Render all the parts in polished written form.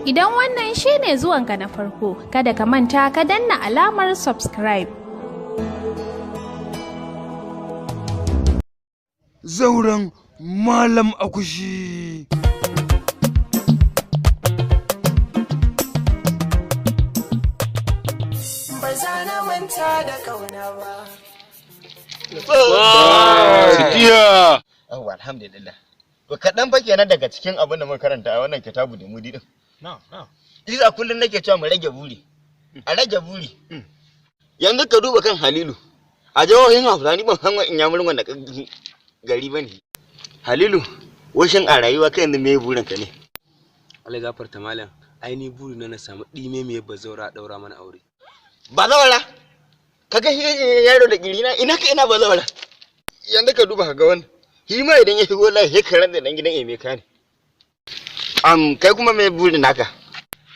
Idan wannan shine zuwanka na farko, kada ka manta ka danna alamar subscribe. Zauren Malam Akushi. Ba za na manta da kauna ba. Sidiya! Yawwa, alhamdulillah. To kaɗan fa kenan daga cikin abin da muka karanta a wannan kitabu da mudi din. Na'am, na'am. Isa kullum nake cewa mu rage buri. A rage buri. Yanzu ka duba kan Halilu. A jihohin Hausa ni ban san in yamurin wanda gari bane. Halilu, washin a rayuwa kai yanzu me burin ka ne? Allah gafarta malam, ai ni buri na na samu ɗime mai bazaura a ɗaura mana aure. Bazawara? Ka ga yaro da kirina ina ka ina bazawara? Yanzu ka duba ka ga wannan. Shi ma idan ya shigo layi sai ka rantsa dan gidan Emeka ne. Kai kuma me burin naka?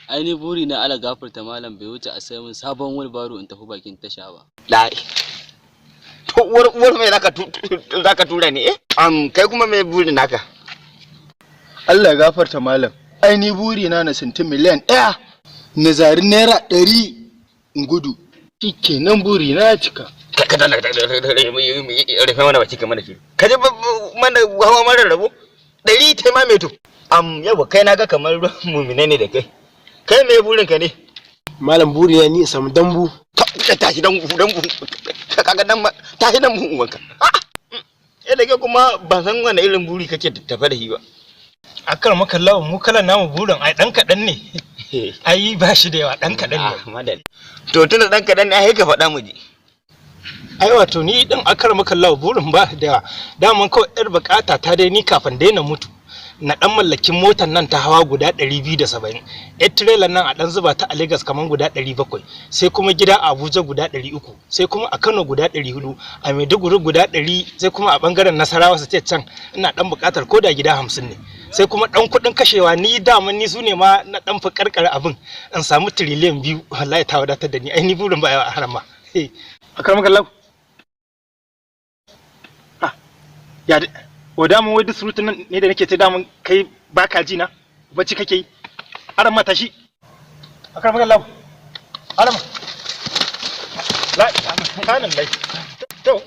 Ai ni buri na Allah gafarta malam bai wuce a sai mun sabon wheelbarrow in tafi bakin tasha ba. Lai. To uwar uwar mai zaka tura ni eh? Kai kuma me burin naka? Allah ya gafarta malam. Ai ni buri na na sinti miliyan 1 na zari ₦100 in gudu. Shikenan buri na ya cika. Ka dalla rufe mana baki kamar da shi. Ka ji mana hawa mara rabo? 100 ta ma me to. Yawa kai na ga kamar ruwan mumine ne da kai. Kai me burin ka ne? Malam buri na ni in samu dambu. Ka tashi dan dambu. Ka ga dan tashi dan uwanka. Eh da kai kuma ban san wani irin buri kake tafe da shi ba. Akar maka lawan mu kalan namu burin ai dan kaɗan ne. Ai ba shi da yawa dan kaɗan ne. Madal. To tunda dan kaɗan ne ai ka faɗa mu ji. Ai wato ni din akar maka lawan burin ba da yawa. Daman kawai yar bukata ta dai ni kafin daina mutu. Na dan mallakin motar nan ta hawa guda 270. Yar trailer nan a dan zuba ta a Lagos kaman guda 700, sai kuma gida a Abuja guda 300, sai kuma a Kano guda 400, a Maiduguri guda 100, sai kuma a bangaren Nasarawa state can ina dan bukatar koda gida 50 ne. Sai kuma dan kudin kashewa ni daman ni su ne ma na dan fi karkare abin in samu 2 trillion wallahi ta wadatar da ni. Ai ni burin ba yawa a harama. Akar maka lau. Ah, ya wa damun wai duk surutun nan ne da nake ta damun kai baka ji na bacci kake yi aran ma tashi akar maka lau aran ma la kanan lai to.